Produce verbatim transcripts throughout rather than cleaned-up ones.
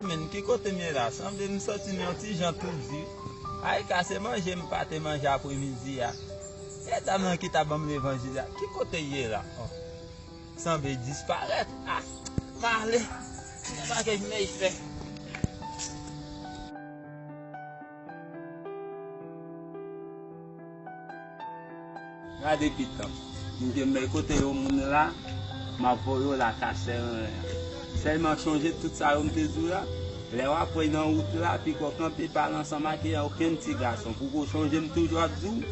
Men, ki kote m ye la? Sanble m santi m yon ti jan touzi. Ay, ka se manje m pa te manje apremidi a. E dam nan ki ta ban m levanjil la, ki kote l ye la? Oh, sanble disparèt. Ah, m ale. Gen bagay m mèy fè. Gade pitan. M te bay kote yo moun la, m ap voye yo lakay sè renmen an. Sèlman chonje tout sa yo m te di w la. Lè w ap wè nan wout la, piko kanpe pale ansanm ak okenn ti gason. Poko chonje m toujou ap di w,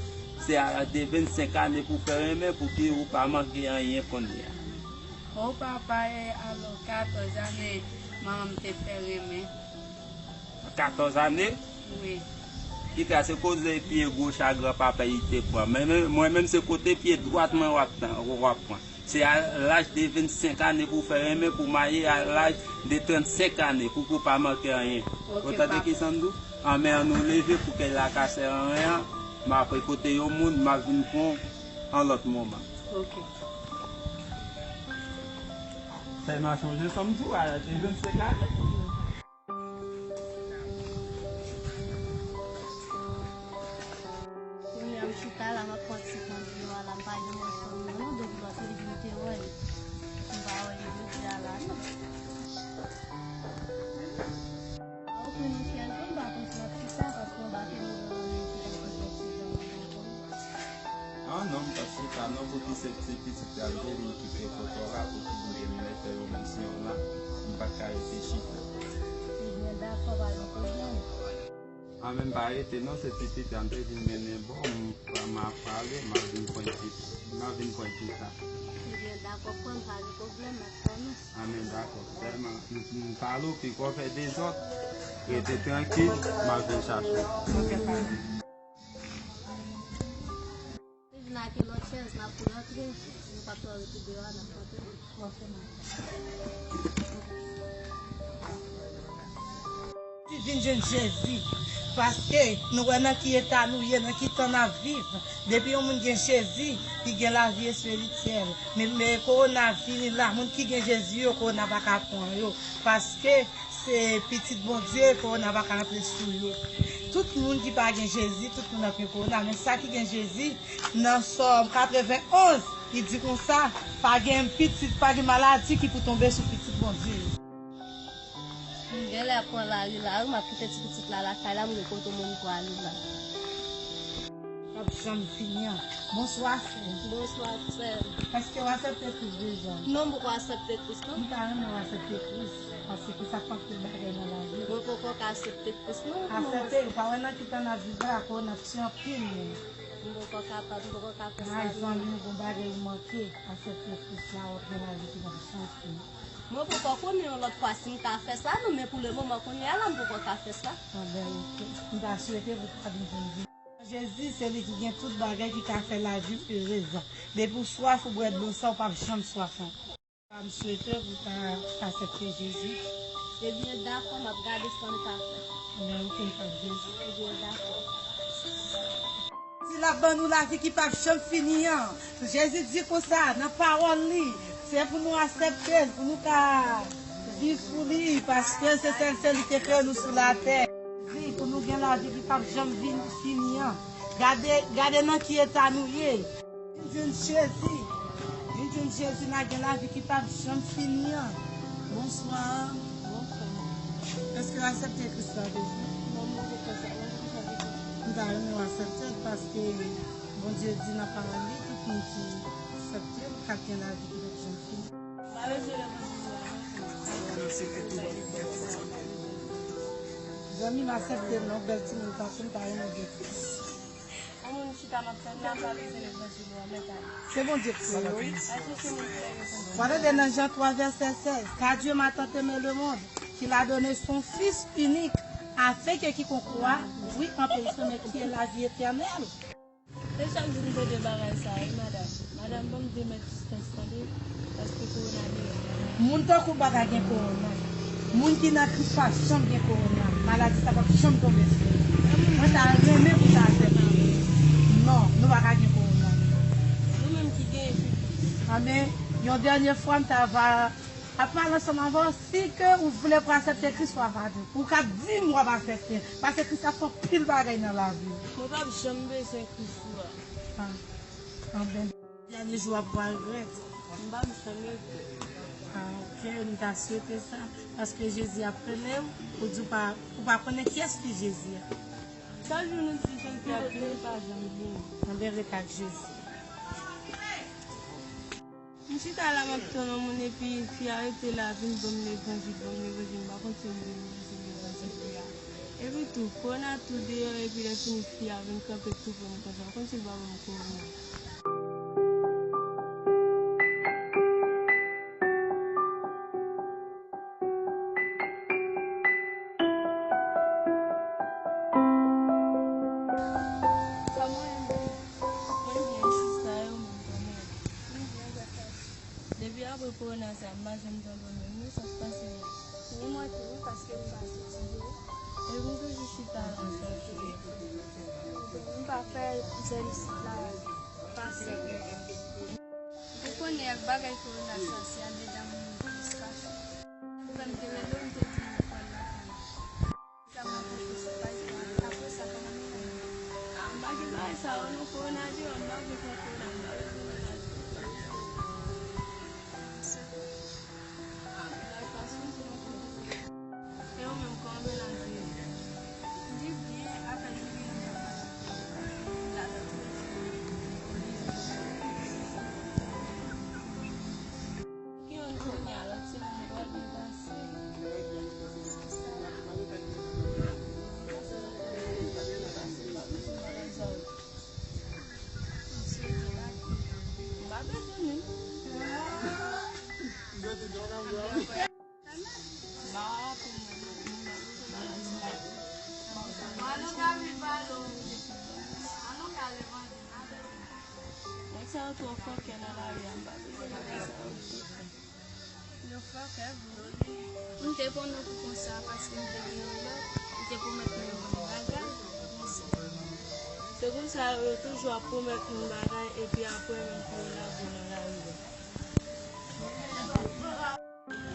se a laj de vennsenk ane pou fè renmen, pou ki ou pa manke anyen kounye a. O papa, e alò katòz ane manman m te fè renmen. Katòz ane? Wi. Kite a, se koze pye goch a granpapa li te pran. Men, men, mwen menm se kote pye dwat mwen w ap tan, w ap pran. Se a laj de vennsenk ane pou fè renmen, pou marye a laj de trannsenk ane, pou, pou pa manke anyen. Ok, papa. Ou tande ki sa m di w? Anmè an nou leve pou kay lakay sè renmen an, m ap kote yon moun, m ap vin pran w an lòt moman. Ok. Sèlman chonje sa m di w a, laj de vennsenk ane. Kounye a m chita la, m ap pran ti tan dlo a la, m pa gen moun fanm nan non, depi lòt li vin te wè l. M pa wè li jodi a la non. Pa ouvri non, fiyèl, m pa konn si m ap chita, paske anba fenèt lan, m chita pou fè ti jan mwen pa konn. Ah non, m p ap chita non, pou ki se ti pitit la m te vin kite kote w la, pou ki m te vin mete yo menm si yon la, m pa t ka rete chita. Ebyen, dakò, pa gen pwoblèm. Ah, men m pa rete non, se ti pitit la m te vin mennen ba w, m, m ap pale, m ap vin pran ti, m ap vin pran ti tan. Ebyen, dakò, frè m, pa gen pwoblèm, m ap tann ou. Ah, men dakò, sèlman, m, m pale w piko fè dezòd, rete trankil, m ap vin chache w. Ok, pa. Vin ak yon lòt chèz, n ap pou rantre, nou p ap twò rete deyò, n ap rantre. Di vin jwenn Jezi, paske nou wè nan ki eta nou ye, nan ki tan n ap viv. Depi yon moun gen Jezi, li gen lavi espirityèl. Men, men kowona vini la, moun ki gen Jezi yo, kowona pa ka pran yo. Paske se pitit Bondye, kowona pa ka antre sou yo. Tout moun ki pa gen Jezi, tout moun ap gen kowona. Men sa ki gen Jezi, nan Sòm katrevenn onz, li di konsa, pa gen pitit, pa gen maladi ki pou tonbe sou pitit Bondye yo. M genlè ap pran lari la wi, m ap kite ti pitit la lakay la, m gen kote moun pwale la. P ap janm fini an. Bonswa, sè. Bonswa, sè. Èske w aksepte Kris deja? Non, m poko aksepte Kris, non. M ta renmen w aksepte Kris, paske Kris ap fè anpil bagay nan lavi w. Mwen poko ka aksepte Kris, non. Aksepte, ou pa wè nan ki tan n ap viv la, kò n ap tiye anpil moun. M poko kapab, m poko ka fè sa, non. Ay, zanmi m, gon bagay ou manke, aksepte Kris la, w ap gen lavi ki p ap janm fini. Mwen poko konnen yon lòt fwa si m ka fè sa, non, men pou le moman kounye a la, m poko ka fè sa. Anben, oke. M ta swete pou w ta vin jwenn Jezi. Jezi, se li ki gen tout bagay ki ka fè lavi w erez. Depi w swaf, ou bwè dlo sa, ou p ap janm swaf ankò. M swete pou w ta aksepte Jezi. Ebyen, dakò, m ap gade sa m ka fè. Ebyen, oke, m ap Jezi. Ebyen, dakò. Si l ap ban nou lavi ki p ap janm fini an. Jezi di konsa nan pawòl li, se pou nou aksepte l, pou nou ka viv pou li, paske se sèl, se li te kreye nou sou latè. Di pou nou gen lavi ki p ap janm vin fini an. Gade, gade nan ki eta nou ye. Vin jwenn Jezi. Vin jwenn Jezi, n a gen lavi ki p ap janm fini an. Bonswa. Bonswa. Èske w aksepte Kris la deja? Non, mwen poko fè sa. Mwen poko fè sa. M ta renmen w aksepte l paske Bondye di nan pawòl li, tout moun ki aksepte l, k ap gen lavi ki p ap janm fini. M pa bezwen levanjil la non. Zanmi m, aksepte l non, bèl timoun, paske m ta renmen gen Kris. Yon moun chita m ap tann la, m pa bezwen levanjil la, mèt ale. Se Bondye k kreye w. Al chèche moun ki kreye Bondye. W a tande nan Jan twa vèsè sèz, car Dieu m'a tant aimé le monde, qu'il a donné son Fils unique, afin que quiconque croit, oui, en périsse, mais qui ait la vie éternelle. Se chak jou m tande bagay sa wi, madanm. Madanm, ban m de mèt distans, tande, paske kowonaviris la. Moun tankou w pa ka gen kowona. Moun ki nan Kris pa janm gen kowona. Maladi sa p ap janm tonbe sou ou. Mwen ta renmen pou w ta aksepte. Non, nou pa ka gen kowona. Nou menm ki genyen pitit. Anben, yon dènye fwa, m ta va Ap pale ansanm avè w, si ke ou vle pou aksepte Kris, w ap aksepte. Ou ka di m w ap aksepte, paske Kris ap fè anpil bagay nan lavi w. Mwen p ap janm bezwen Kris la. Ah. Anben. Dènye jou ap pral regrèt. M p ap janm regrèt. Ah, ok, m ta swete sa. Paske Jezi ap rele w, ou di w pa, ou pa konnen kiyès ki Jezi a. Chak jou nou di Jezi ap vini, li pa janm vini. Anben, rete ak Jezi. M chita la, m ap tann yon moun, epi fi a rete la, vin ban m levanjil, ban m levanjil, m pa konn si m vin levanjil li a. Epi tou, kòna tou deyò, epi lè fini fi a vin kanpe tou pre m konsa, m konn si l pa ban m kòrona. Kòman w ye? Mwen byen, sista, e ou menm, kòman w ye? Mwen byen, grasas. Depi apre kòwona sa, m pa janm tande w menm non, sa k pase menm? Ni mwen tou, paske m pa soti byen. Epi m toujou chita la, sa k fè? M pa fè zòn isit la pase. Ou konnen ak bagay kòwona sa, se andedan moun yo plis kache. Ou menm te rele w, m te di w pral lakay ou. Sa mwen te fè se pa isit, apre sa kòman nou fè? M pa gen bagay sa yo non, kòwona deyò, m pa vle pran kòwona, m pa vle pran kòwona. E ou menm, kòman mennaj ou ye? Li byen, apèn li gen yon Nèg sa yo twò fòkè nan lari a, m pa bezwen nèg sa yo. Yo fòkè vre wi. M te konnen w pou konsa paske m te gen yon lòt, li te pwomèt mwen yon bon bagay. Se konsa yo toujou ap pwomèt moun bagay epi apre menm pou yo lage w nan lari a.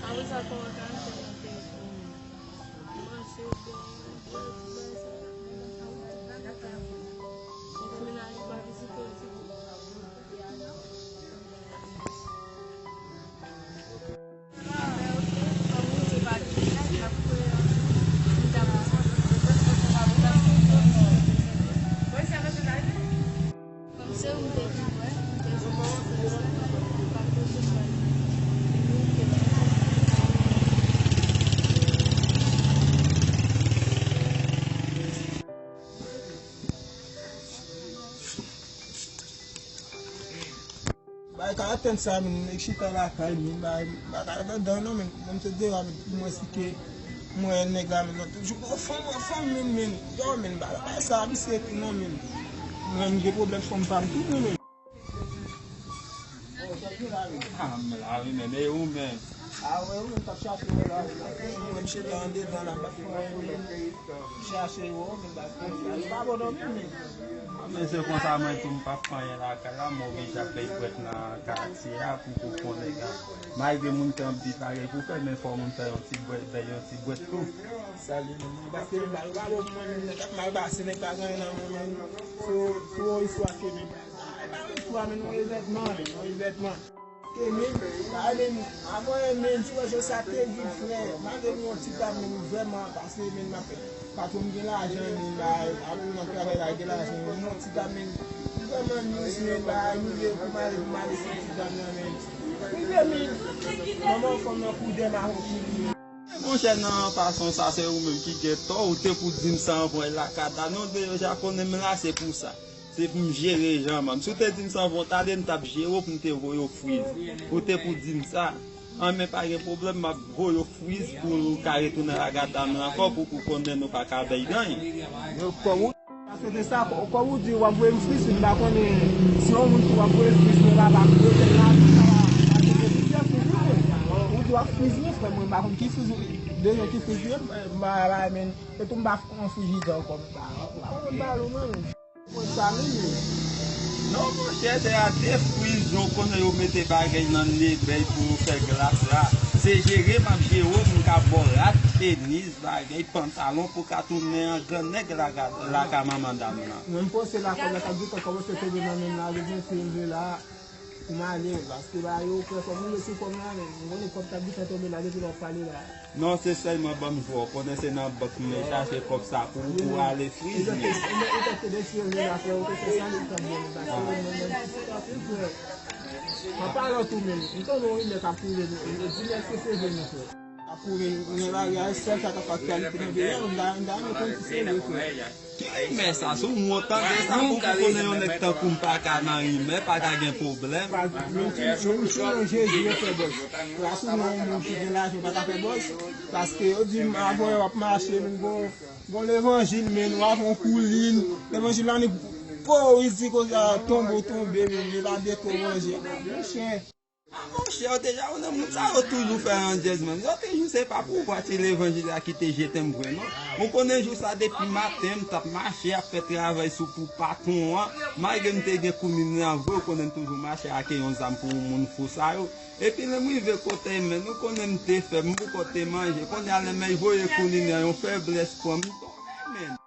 Apre sa, kòman w ka antre nan telefòn nan? Manje, bwè, bwè, tout bagay sa. Ou fè mennaj ou pa vizite w ti kou? Bay ka atann sa, men nèg chita lakay, men bay, m pa ka andedan non, men kouman m te deyò, men pou mwen si ke mwen nèg la, men nan toujou anfòm, anfòm, men, men, yo, men, bay, bay sa, misye tou non, men. Mwen, m gen pwoblèm fanm pa m tou, men. Ah, m la wi, men, e ou menm? Ah, wè, ou menm t ap chache mwen la, mwen, m chita andedan la, m pa fè anyen, men. Chache yo, men bagay sa, li pa bon non, men. Men se konsa, mwen tou, m p ap fè anyen lakay la, m oblije ap fè bwèt nan katye a pou, pou konnen ka. Malgre moun te anvi parèy pou fè, men fò moun fè yon ti bwèt, fè yon ti bwèt tou. Sa li menm, paske li pa, li pa bon pou mwen, menm nèg ap mal pase, nèg pa gen anyen nan men, men. So, so, istwa ke menm. E pa yon istwa, men yon evènman, men yon evènman. E men, a men, a mwen, men, ti wè jan sa te vin frè, malgre m yon ti tab, men m vrèman, paske, men, m ap, patwon m gen lajan, men, bay, ap nan travay la, gen lajan, men m yon ti tab, men, m vrèman mis, men, bay, rive pou m ale, pou m ale sou ti tab nan, men, rive, men, manman fanm nan kou dèyè m a kou li. Monchè, nan fason sa, se ou menm ki gen tò, ou te pou di m sa anvan, e lakata, non, de yo ja konnen m la, se pou sa. Se pou m jere Jean Mame. Si w te di m sa anvan, talè m t ap jere w pou m te voye w friz. Ou te pou di m sa. An, men pa gen pwoblèm, m ap voye w friz pou w ka retounen lakay dam nan ankò pou, pou konnen nou pa ka bay anyen. Yo, kòm ou, paske se sa, kò-, kòm ou di w ap voye m friz, men m pa konnen si yon moun ki w ap voye friz, men pa, pa konnen la, paske se plizyè friz ou voye. Ou di w ap friz mwen, frè mwen, m pa konn ki friz ou, de ki friz ou ye, m pa, pa, men, se tou m pa fè yon frijidè ankò, m pa, m pa konn ba ou, non. Mwen sa menm, Non, monchè, se a defriz, yo konnen yo mete bagay nan lebèy pou yo fè glas la. Se jere m ap jere w, m ka ba w rad, chemiz, bagay, pantalon pou w ka tounen an gran nèg laka, laka manman dam nan. Mwen, m poste la, kòb la, sa di, kòb la, se tonbe nan men m la, li gen ti leve la. Pou m ale, paske ba yo fè kòb, m resi kòb la, men m konnen kòb t ap gentan tonbe la depi lè w ap pale la. Non, se sèlman ban m jwe, w konnen se nan bank m chache kòb sa pou, pou ale friz men. Ou te, ou te, ou te desire la, frè, ou te fè sa, li t ap byen, paske mwen menm, se pa pli frè. M ap pale tou menm, m tande yon rimè k ap koule, di m èske se vre, mon frè. Ap pwouve nan lari a, sèl sa k ap aktyalite nan peyi a, m ta, m ta renmen konn si se vre, frè. Ki rimè sa? Si w wont tande sa, pou, pou konnen yon nèg tankou m pa ka nan rimè, pa ka gen pwoblèm. Menm si, menm si nan Jezi yo fè bòs. Rasi nan yon moun ki gen lajan pa ka fè bòs, paske yo di m avan w ap mache, men gon, gon levanjil, men w ap yon koulin. Levanjil la, ni po, isi, kote a tonbe, w tonbe, men li pa de to manje. Monchè. A monchè, yo te ja konnen moun sa yo toujou fè yon djèz, man. Yo te jou se pa pouvwa ti levanjil la ki te jete m vre, non. Ou konnen jou sa depi maten, m t ap mache, ap fè travay sou pou patwon an. Malgre m te gen koulin nan vre, ou konnen m toujou mache ak yon zam pou moun fou sa yo. Epi lè m rive kote, men, ou konnen m te fèb, m poko te manje. Kounye a, lè m voye koulin nan, yon feblès pran m, m tonbe, men.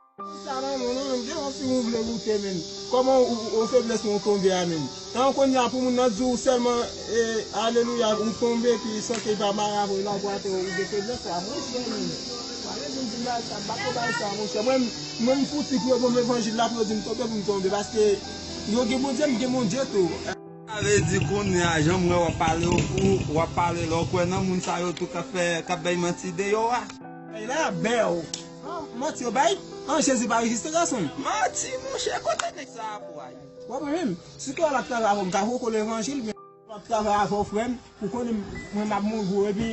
Sa nan men w, non, men gen yon fi ou vle goute, men. Kòman ou, ou, ou feblès ou tonbe a, men. Nan kounye a, pou moun nan di w sèlman, e, alelouya, ou tonbe, epi santi l pa mare avè w, la ou atè, ou gen feblès sa, mwen frè, men. Pale di m di bagay sa, m pa ko bagay sa, monchè. Mwen, mwen, m fouti pou yo ban m levanjil la, pou yo di m tonbe, pou m tonbe, paske yo gen Bondye, m gen Bondye tou. Sa vle di kounye a, jan m wè w ap pale, w fou, w ap pale, lè w kwè nan moun sa yo tou k ap fè, k ap bay manti deyò a. Ay la, bèw. An, manti yo bay? An, Jezi pa rejistre gason. Manti, monchè, kote nèg sa a pway? W ap wè menm, si ke w ap travay avè w, m ka voye w levanjil, men w ap travay avè w, frè m, ou konnen mwen m ap mouri pou ou, epi,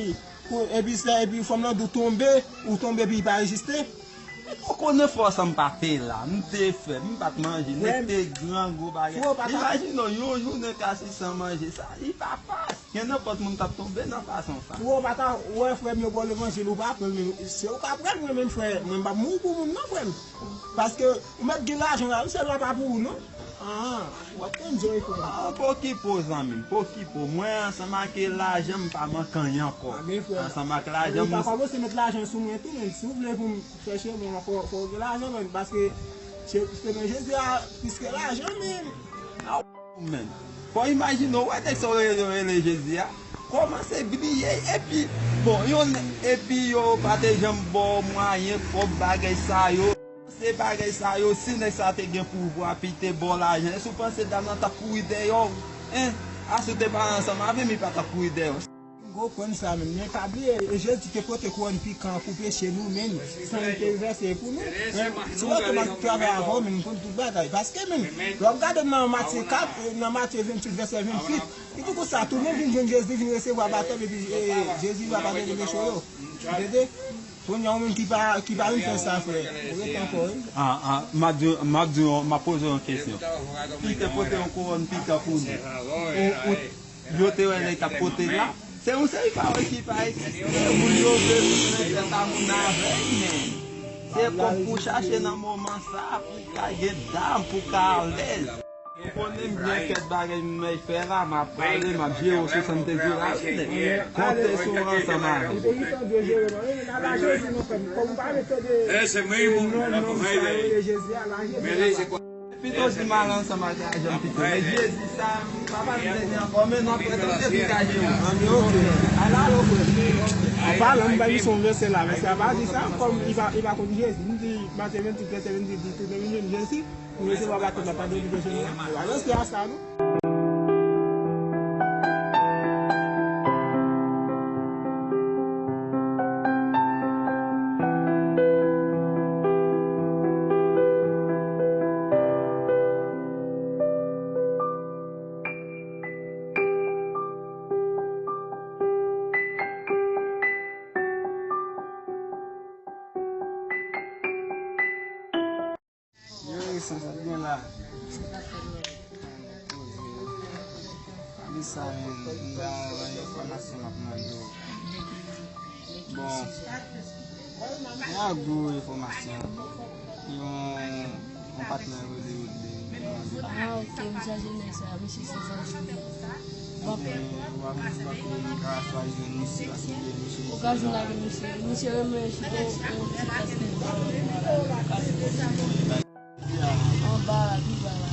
pou, epi se, epi fanm nan di w tonbe, ou tonbe, epi li pa rejistre. Ou konnen fòs an m pa te la, m te fèb, m pa t manje, nèg te grangou bagay. Imajine w, yon jounen kasi san manje, sa, li pa fasil. Gen nenpòt moun t ap tonbe nan fason sa. Ou pa ta wè frè m yo ba w levanjil, ou pa pran l, men se ou ka pran l, mwen menm frè, mwen m p ap mouri pou moun non, frè m. Paske ou mèt gen lajan la, wi, sèl la pa pou ou non. An, w ap tann jan e frè m. An, pokipo zanmi m, pokipo. Mwen ansanm ak lajan m pa manke anyen ankò. Ansanm ak lajan m. Ou pa kòmanse met lajan sou mwen tou, men si w vle pou m chèche, men fò, fò w gen lajan, men, paske se, se men Jezi a plis ke lajan, men. Men. Fò w imajine w, wè nèg sa w rele, rele Jezi a. Kòmanse bliye, epi, bon, yon, epi yo pa te janm ba w mwayen, kòb, bagay sa yo. Se bagay sa yo, si nèg sa te gen pouvwa, epi te ba w lajan, èske w panse dam nan t ap kouri dèyè w? Hein? Asi w te pale ansanm avè m, li pa t ap kouri dèyè w. M konprann sa, men, men pa bliye, e Jezi te pote kouwòn pikan pou peche nou, men, san li te vèse pou nou. Men, se lè ke m ap travay avè w, men, m konn tout bagay. Paske, men, lè w ap gade nan Matye kat, nan Matye venntuit, vèsè venntuit, li di konsa, tou moun vin jwenn Jezi, vin resevwa batèm, epi, e, Jezi va padone peche yo. Tande? Kounye a, yon moun ki pa, ki pa vin fè sa, frè, ou rete ankò, wi. Ah, ah, m ap di, m ap di, m ap poze yon kesyon. Li te pote yon kouwòn pikan pou nou. Ou, ou, Yo te wè nèg k ap pote l la. Se yon seri pawòl ki pa egziste. Moun yo vle vin fè sa moun avè l, men se kòb pou chache nan moman sa, pou ka gen dam, pou ka alèz. Ou konnen m byen kèt bagay m fè la, m ap pale, m ap jere w sou sante di la, nèg. Konte sou w ansanm avè m. Pito di m al ansanm ak lajan pito. Men Jezi sa, papa m tande ankò, men n ap retande pou ka jere. An, men oke. Ala, oke. An palan, m bay misye yon vèsè la, men sa pa di sa, kòm li pa, li pa konn Jezi. M di, Matye venntuit, vèsè venntuit, di, tout moun vin Jezi, pou resevwa batèm nan padon pou peche nou. Alò, se a sa, non? Yo, Wilson, sa byen la? Poze. Pami sa menm, m ta gen enfòmasyon m ap mande w. Bon, gen yon gwo enfòmasyon. Yon, yon patnè rele Rodley, li mande Ah, ok, m chaje nèg sa, misye se zanmi m. Bon. Ou ka jwenn avèk misye, misye renmen chita yon, yon ti klas li ba ou, ou ka jwenn anba la, pi ba la.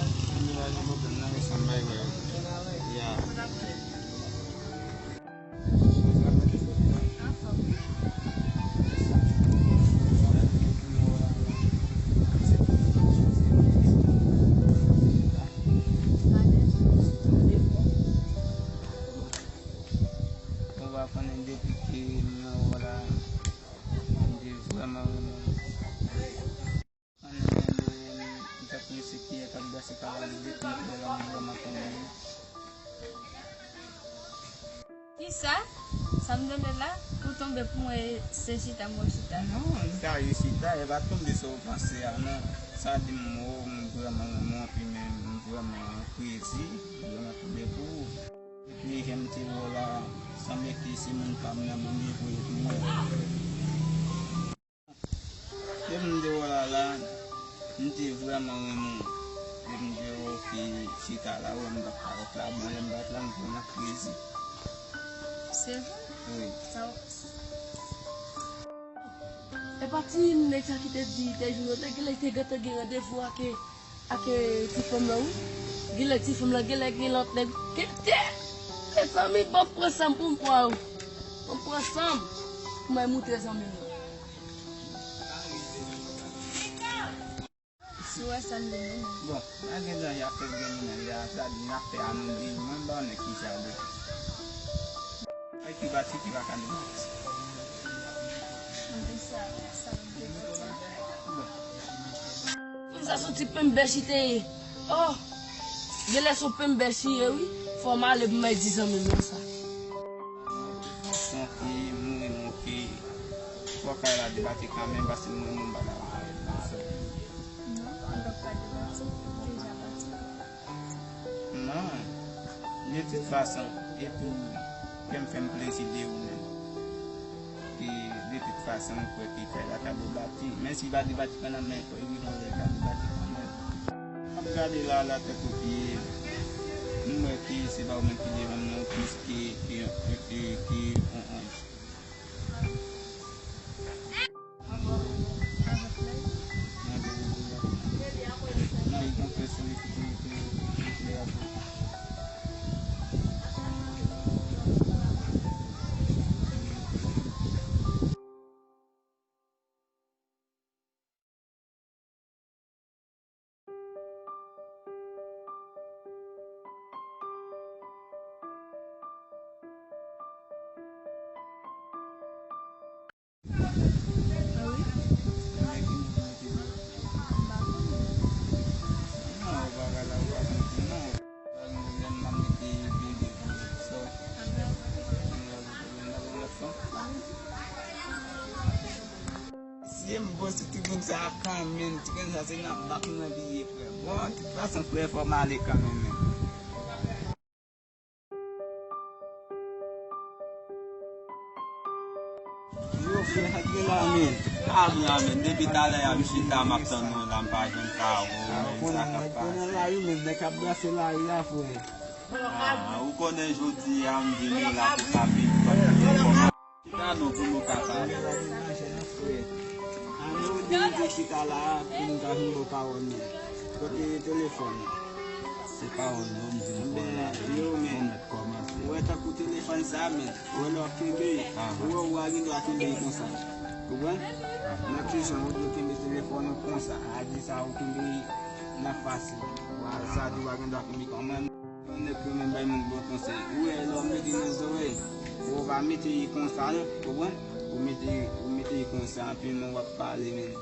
Ou pa konnen depi ke m nan wè la, m te vrèman renmen w. Ann, m t ap eseye k ap brase kawòl li depi m te la, m vrèman tonbe. Kisa? Sa m tande la? Ou tonbe pou mwen, se chita m wè chita. Non, li ka ye chita, e pa tonbe sa w panse a, non. Sa di m, o, m vrèman renmen w, anpi men m vrèman krezi, m vrèman tonbe pou ou. Epi jan m te wè w la, sanble ke se moun pa m nan Bondye voye pou mwen. Depi m te wè w la la, m te vrèman renmen w. Depi m te wè w fi chita la, wè m t ap parèt la, bon, lè m parèt la, m vrèman krezi. Se vre? Wi. Sa w- E pa ti nèg sa ki te di te jwenn yo, te genlè te gentan gen randevou ak, ak, eh, ti fanm lan, wi. Genlè ti fanm lan, genlè gen lòt nèg. Kite! Mezanmi, ban m pran san m pou m pran, wi. Ban m pran san m pou mwen moutre zanmi m nan. Si w wè sa m di nou menm. Bon, pa gen danje afè gen nou menm, ya, sa di n ap fè a nou di, mwen ba w nèg ki sa de. Ay, ki bati, ki pa ka di bati. Mwen di sa, sa m te di. Bon. Sa se yon ti penbèch li te ye. Oh! Genlè se yon penbèch li ye, wi. Fò m ale pou m al di zanmi m nan sa. Santi mouri, mouri. Fò kay la debate kanmenm, paske mwen menm m pa ka parèt nan sa. Non, m p ap ka debate, m deja pati. Non, de tout fason, epi ke m fè m plezi de ou menm. Ke de tout fason, m kwè ke kay la ka debate. Men si pa debate kanmenm, men kwè wi, mwen ka debate kanmenm. M ap gade la, la tèt o pye, m wè ke se pa ou menm ki devan m nan, plis ke, ke, ke, ke, on, on. Si m bon sou ti grenn sa a kanmenm, ti grenn sa se nan bak mwen li ye, frè. Bon, tout fason, frè, fò m ale kanmenm, men. Yo, frè, sa ki gen la, men? Ah, byen, men, depi talè a m chita, m ap tann nou la, m pa jwenn kawòl, men, sa k ap pase. Konnen lari, men, nèg k ap brase lari a, frè. Ah, ou konnen jodi a, m vin la pou ka vin. Chita non pou nou ka pale. Ane ou di m te chita la a pou m ka vin ba w kawòl mwen. Kote telefòn nan? Se kawòl non m vin ba w la. Yo, men, ou wè tankou telefòn sa, men, ou wè lè w ap kenbe, ou wè ou a gen dwa kenbe l konsa. Konprann? Nan ki jan ou dwe kenbe telefòn ou konsa? A di sa ou kenbe nan fas li. Sa di ou a gen dwa kenbe kòman? Yon nèg ki renmen bay moun bon konsèy. Ou wè, lè w mete nan zòrèy, ou pa mete li konsa, non, konprann? Ou mete, ou mete li konsa, anpi men w ap pale, men.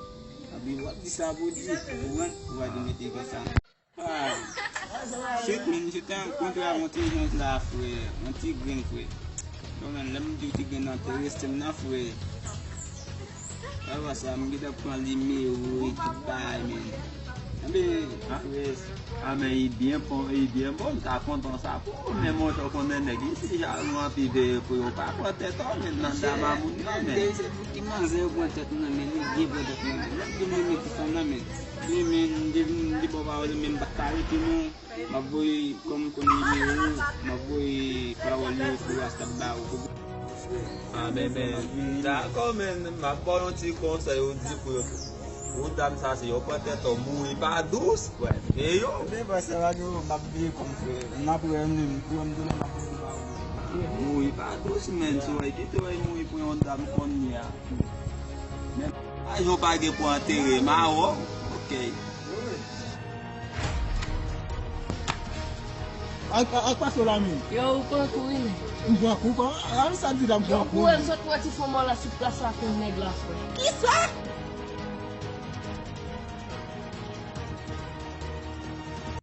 Anpi w ap di sa pou di, konprann? Ou pa di mete li konsa. Ah. Chit, men, se te yon kontra, yon ti jans la, frè. Yon ti grenn, frè. Bon, men, lè m di w ti grenn nan te reste m nan, frè. Apa sa, m gentan pran nimewo epi bay, men. Anben, frè. Ah, men, li byen bon, li byen bon, m ta kontan sa pou ou, men monchè, w konnen nèg isi jalou anpil, veye pou yo pa pran tèt ou, men nan dama moun nan, men. Ki manzè yo pran tèt mwen, men, li byen pran tèt mwen, men. Lè m di mwen, men, ki fanm nan, men. Men, men, m te vin, m Bon, pawòl li menm pa ka rete non. M ap voye, kòm m konnen nimewo w, m ap voye pawòl yo pou WhatsApp ba ou. Ah, men, men, dakò, men, m ap ba w yon ti konsèy, ou di pou yo. Yon dam sa se yon pran tèt, mouri pa dous, wè, e yo. Devan se radyo, m ap veye kòm frè. M ap wè m, m ap wè m tounen, m ap veye ba ou. Mouri pa dous, men, si w wè, kite w mouri pou yon dam konnya. Men, pa jan w pa gen pou antere, m a wè w, ok. Ak, ak, ak pase w la menm. Yo, ou pran kou, wi, men. M pran kou, kòman? A, sa di la, m Yo, pran kou. Kou, e sot wè ti fon mò la sou plas la kon nèg la, frè. Kisa?